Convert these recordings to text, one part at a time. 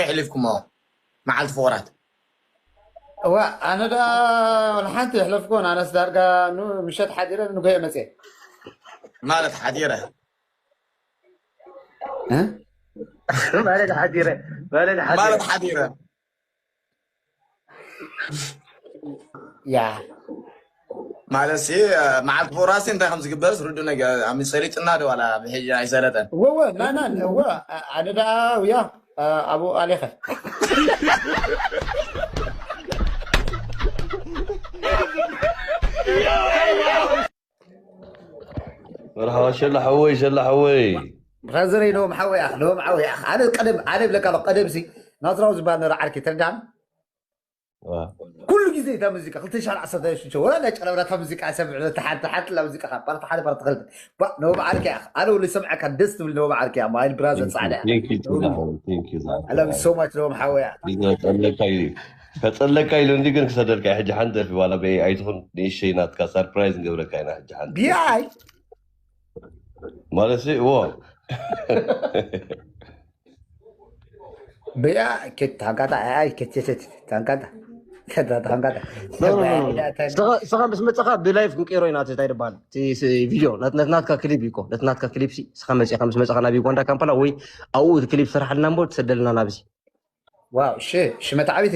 ሕሊፍኩሞ መዓልቲ ፍቑራት? እዋ ኣነ ዳ ወላ ሓንቲ የሕለፍኩን። ኣነስ ዳርጋ ኑ ምሸት ሓዲረ ንጎየ መፅየ። ማለት ሓዲረ እ? ማለት ሓዲረ ማለት ሓዲረ ማለት ሓዲረ ያ ማለት ሲ መዓልቲ ፍቑራት ሲ እንታይ ከም ዝግበርስ ርዱ ነገር ኣሚ ሰሊጥና ዶ ዋላ ብሕጂ ኣይሰለጠን? እወ እወ ናናን እወ ኣነ ዳ ውያ ኣብኡ ኣሌኸ መርሓባ ሸላ ሓወይ ሸላ ሓወይ ብራዘረይ ነዎም ሓወይ ኣኽ ነዎም ሓወይ ኣኽ ኣነ ቀደም ኣነ ብለካ ኣሎ ቀደም ሲ ናዝራዊ ዝበሃል ነረ ዓርኪ ተረዳን ኩሉ ግዜ እታ ሙዚቃ ክልተ ሽሕን ዓሰርተ ሽዱሽተ ወላ ናይ ጨረብራታ ሙዚቃ ሰምዕ ተሓንቲ ሓንቲ ላ ሙዚቃ ካብ ፓርቲ ሓደ ፓርቲ ክልተ ባ ነዎም ዓርኪ ኣኽ ኣነ ውሉ ሰምዓካ ደስ ትብል ነዎም ዓርኪ እያ ማይል ብራዘር ጻዕዳ እያ Thank you, Thank you, Zach. I love you so much ነዎም ሓወይ ኣኽ ከፀለካ ኢሉ ከፀለካ ኢሉ እንዲ ግን ክሰደልካ ሕጂ ሓንቲ ደርፊ ዋላ በይ ኣይትኹን ንእሸይ ናትካ ሳርፕራይዝ ንገብረካ ኢና ሕጂ ሓንቲ ቢኣይ ማለት ሲ እዎ በያ ኬት ታንካታ ኣይ ኬት ኬት ታንካታ ታንካታ ስኻ ምስ መፀኻ ብላይፍ ክንቀይሮ ኢና እቲ እንታይ ዝበሃል እቲ ስ- ቪድዮ ነት- ነት ናትካ ክሊፕ እዩ እኮ ነት ናትካ ክሊፕ ሲ ስኻ መፂኻ ምስ መፀኻ ናብ ዩጋንዳ ካምፓላ ወይ ኣብኡ እቲ ክሊፕ ስራሕልና እሞ ትሰደልና ናብዚ ዋው እሺ እሺ መተዓቢቲ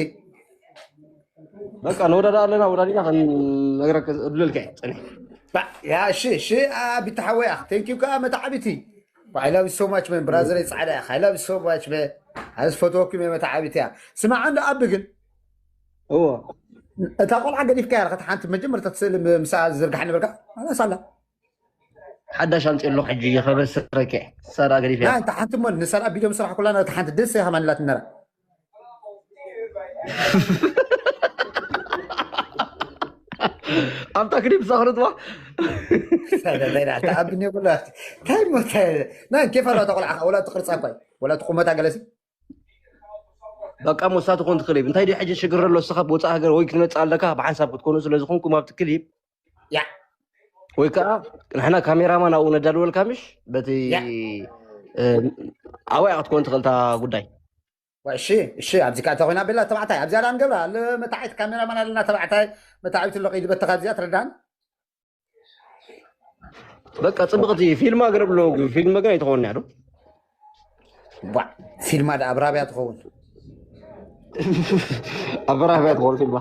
በቃ ንወዳዳ ኣለና ወዳዲና ከነግረክ እድለልካ እየ ፅንሕ ያ እሺ እሺ ኣቢታ ሓወይ ኣኽ ቴንክ ዩ ከዓ መተዓቢቲ I love you so much man ብራዘር ፃዕዳ ኢኻ I love you so much man ኣነ ዝፈትወኩም እየ መተዓቢቲ እያ ስማዕ እንዶ ኣቢ ግን እዎ እታ ቆልዓ ገዲፍካ እያ ከቲ ሓንቲ መጀመርታ ትስእሊ ምሳኣ ዝዝርግሓ ነበርካ ኣላስ ኣላ ሓዳሽ ኣምፅእ ኣለኹ ሕጂ ከበስረክ ሰራ ገዲፍ እያ እታ ሓንቲ እሞ ንሰላ ቪድዮ ምስራሕ ኩላ እታ ሓንቲ ደስ ኢኻ ማንላት ነራ ኣብታ ክሊፕ ዝኣኽርትዋ ተኣብኒ ኩላ እንታይ ሞ ናይ ኬፍ ኣለዋ ተቆልዓ ወላ ትቅርፃ እኳ ወላ ትቁመታ ገለሲ በቃ ሞሳ ትኾን ትኽእል እዩ እንታይ ድዩ ሕጂ ሽግር ኣሎ ንስኻ ብወፃእ ሃገር ወይ ክትመፅእ ኣለካ ብሓንሳብ ክትኮኑ ስለ ዝኾንኩም ኣብቲ ክሊፕ ያ ወይ ከዓ ንሕና ካሜራማን ኣብኡ ነዳልወልካ ምሽ በቲ ያ። እ፣ ኣዋይ ክትኮን ትኽእል እታ ጉዳይ እሺ እሺ ኣብዚ ከዓ ተኮይና ቤላ ተባዕታይ ኣብዚኣ ዳ ንገብራ ኣለ መታዓይት ካሜራማን ኣለና ተባዕታይ መታዓይት ኣለቂ ድበተካ ኣብዚኣ ትረዳን በቃ ፅብቕቲ ፊልማ ገረብ ኣለዎ ፊልም ግን ኣይትኸውን እያ ዶ ዋ ፊልማ ዳ ኣብራብያ ትኸውን ኣብ ራብያ ትኾን ፊልማ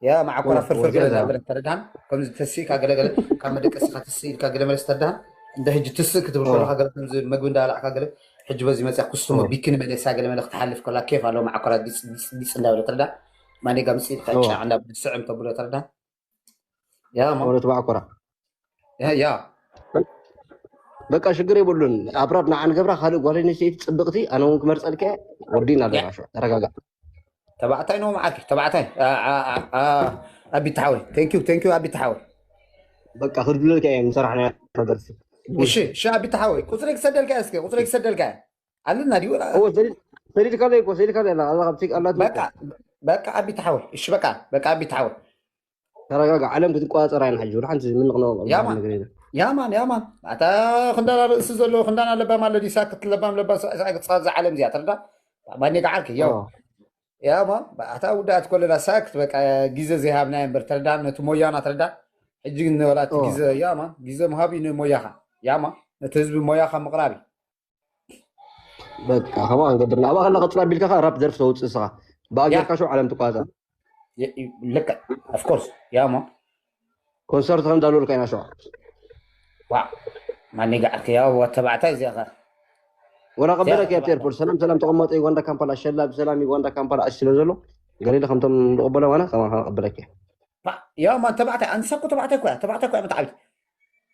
ያ ማዕኮራ ፍርፍር ገለ እንዳበለት ተረዳን ከምዚ ተስኢካ ገለገለ ካብ መደቀስካ ትስእ ኢልካ ገለ መለስ ተረዳን እንደ ሕጂ ትስእ ክትብል ከለካ ገለ ከምዚ መግቢ እንዳበላዕካ ገለ ሕጂ በዚ መፅያ ኩስትሞ ቢክኒ መለሳ ገለ መለ ክትሓልፍ ከላ ኬፍ ኣለዎ ማዕኮራ ቢፅ ቢፅ ቢፅ እንዳበለ ተረዳን ማኔጋ ምፅእ ኢልካ ጫዕ እንዳበለ ስዕም ተብሎ ተረዳን ያ ማ ወለት ማዕኮራ ያ በቃ ሽግር የብሉን ኣብራብ ንዓ ንገብራ ካልእ ጓል ኣንስተይቲ ፅብቕቲ ኣነ እውን ክመርፀልካ እየ ወዲና ኣለና ሸ ተረጋጋ ተባዕታይ ነው ማዓት ተባዕታይ ኣቢት ሓወይ thank you thank you ኣቢት ሓወይ በቃ ክድብለልካ እየ ምሰራሕና ደርሲ እሺ እሺ ኣቢት ሓወይ ቁፅሪ ክሰደልካ እስከ ቁፅሪ ክሰደልካ ኣለና ድዩ ወላ ሰሊድካ ለይ እኮ ሰሊድካ ለይ ኣላ ኣላ ካብ ቴክ ኣላት በቃ በቃ ኣቢት ሓወይ እሺ በቃ በቃ ኣቢት ሓወይ ተረጋጋ ዓለም ክትቆፃፀር ኣይና ሕጂ ወላ ሓንቲ ምንቕ ያማን ነገር የለን ያማን ያማን ኣታ ክንዳና ርእሲ ዘለዎ ክንዳና ለባም ኣሎ ድዩ ሳክት ለባም ለባም ሳክት ዓለም እዚኣ ተረዳ ማን ይገዓልክ ያው አዎ። ያማ ኣታ ውዳት ኮለና ሳክት በቃ ግዜ ዘይሃብና እምበር ተረዳ ነቲ ሞያና ተረዳ ሕጂ ግን ወላ እቲ አዎ። ግዜ ያማ ግዜ ምሃብ እዩ ንሞያኻ ያማ ነቲ ህዝቢ ሞያኻ ምቕራብ እዩ በቃ ከምኡ ክንገብር ንኣብኣ ከላ ቀፅላ ኣቢልካ ከ ራፕ ደርፊ ተውፅእ ስኻ ብኣ ያ። ጌርካ ሸው ዓለም ትቋፀር ልክዕ of course ያማ ኮንሰርት ከም እንዳልወልካ ኢና ሸው ዋ ማን ይገዓልክ ያው ተባዕታይ እዚኣ ኸ ወላ ቀበለክ ያ። ኣብቲ ኤርፖርት ሰላም ሰላም ተቐመጠ ዩጋንዳ ካምፓላ ሸላ ብሰላም ዩጋንዳ ካምፓላ ኣሽ ስለ ዘሎ ገሌለ ከምቶም ዝቐበሎ ዋና ከማን ከቐበለክ እየ ያማ ተባዕታይ ኣንሳ እኮ ተባዕታይ እኮ እያ ተባዕታይ እኮ እያ መትዓቢት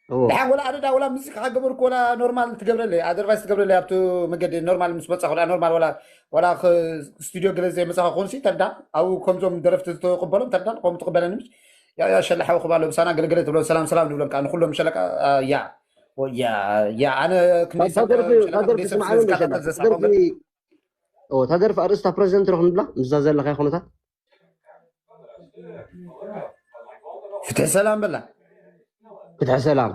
እዎ። ድሓን ወላ ኣደዳ ወላ ሙዚቃ ከገብር እኮ ወላ ኖርማል ትገብረለይ ኣደርቫይስ ትገብረለይ ኣብቲ መገዲ ኖርማል ምስ መፃ ወላ ኖርማል ወላ ወላ ክ- ስቱዲዮ ገለ ዘይመፃ ክኾንሲ ተርዳን ኣብኡ ከምዞም ደረፍቲ ዝተቀበሎም ተርዳን ከምኡ ትቅበለኒ ምሽ ያ ያ ሸላ ሓውኩም ኣሎ ምሳና ገለገለ ትብሎ ሰላም ሰላም ንብሎም ከዓ ንኩሎም ሸለቃ ያ ያ ያ ኣነ ክንደይ ሰብ ታደርፊ ሸለቃ ታደርፊ ክንደይ ሰብ ስምዓሉ ስለዝካ ሸላ ተዘሳቆ ታደርፊ ታደርፊ ኣርእስታ ፕሬዚደንት ረኽንብላ ምስዛ ዘለካ ይኹነታት ፍትሒ ሰላም በላ ፍትሒ ሰላም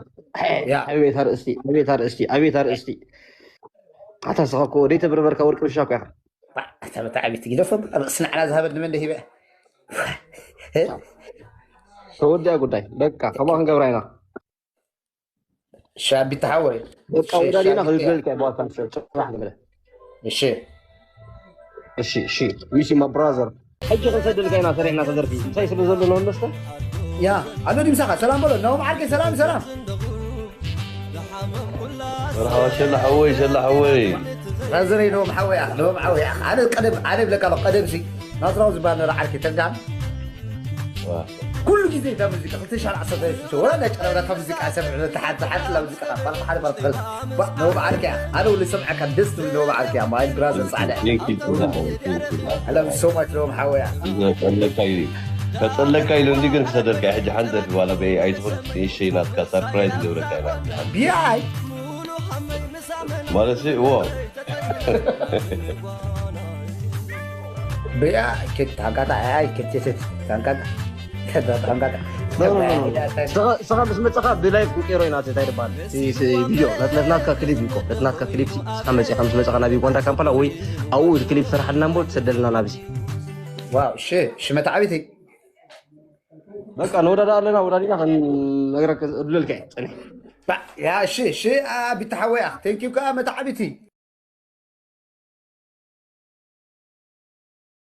ያ ኣቤት ኣርእስቲ ኣቤት ኣርእስቲ ኣቤት ኣርእስቲ ኣታ ስኻ እኮ ደይተብረበርካ ወርቂ ብሻ እኮ ኢኻ እታ ብጣዕሚ ትግደፎ ርእሲ ንዓና ዝሃበኒ መን ደሂበ? ተወዲኣ ጉዳይ በቃ ከምኡ ክንገብራ ኢና። ሻቢት ተሓወይ በቃ ወዳዲና ክልግለልካ ይባካ ጽራሕ ንብለ እሺ እሺ እሺ ዊሲ ማ ብራዘር ሕጂ ክንሰደልካ ኢና ሰሪሕና ተደርፊ ምሳይ ስለ ዘሎ ነው መስተ ያ ኣሎ ድምሳኻ ሰላም በሎ ነዎም ዓርከይ ሰላም ሰላም መርሓባ ሸላ ሓወይ ሸላ ሓወይ ራዘረይ ነዎም ሓወያ ነዎም ሓወያ ኣነ ቀደም ኣነ ብለካ ኣሎ ቀደም ሲ ናዝራዊ ዝበሃል ነረ ዓርከይ ተጋም ኩሉ ግዜ እዛ ሙዚቃ ክልተ ሽሕን ዓሰርተ ሽዱሽተ ወላ ናይ ጨረብራ እታ ሙዚቃ ሰምዕ ተሓት ተሓት ላ ሙዚቃ ፋልካ ሓደ ፋልካ ፈልካ ነዎም ዓርከያ ኣነ ወለ ሰምዓካ ደስ ትብል ነዎም ዓርከያ ማይል ብራዘር ጻዕዳ Thank you, Tuna. Thank you, Tuna. I love you so much ነዎም ሓወያ ከጸለካ ኢሉ ከጸለካ ኢሉ እንዲ ግን ክሰደልካ ሕጂ ሓንቲ ደርፊ ባላ በይ ኣይትኹን ንእሸይ ናትካ ሳርፕራይዝ ገብረካ ኢና ቢኣይ ማለት እዎ ብያ ኬት ታንቃጣ ኣይ ኬት ኬት ታንቃጣ ታንቃጣ ስኻ ምስ መፀኻ ብላይፍ ክንቀይሮ ኢና እንታይ ይበሃል ቪድዮ ነትናትካ ክሊፕ ይኮ ነትናትካ ክሊፕ ስኻ መፂኻ ምስ መፀኻ ናብ ዩጋንዳ ካምፓላ ወይ ኣብኡ ክሊፕ ስራሓልና እሞ ትሰደልና ናብዚ ዋው ሽ ሽመት ዓቢቲ በቃ ንወዳዳ ኣለና ወዳዲና ክንነግረክ እድለልካ እየ ፀኒሕ ያ ሽ ሽ ቢታ ሓወያ ቴንኪዩ ከዓ መታዕቢቲ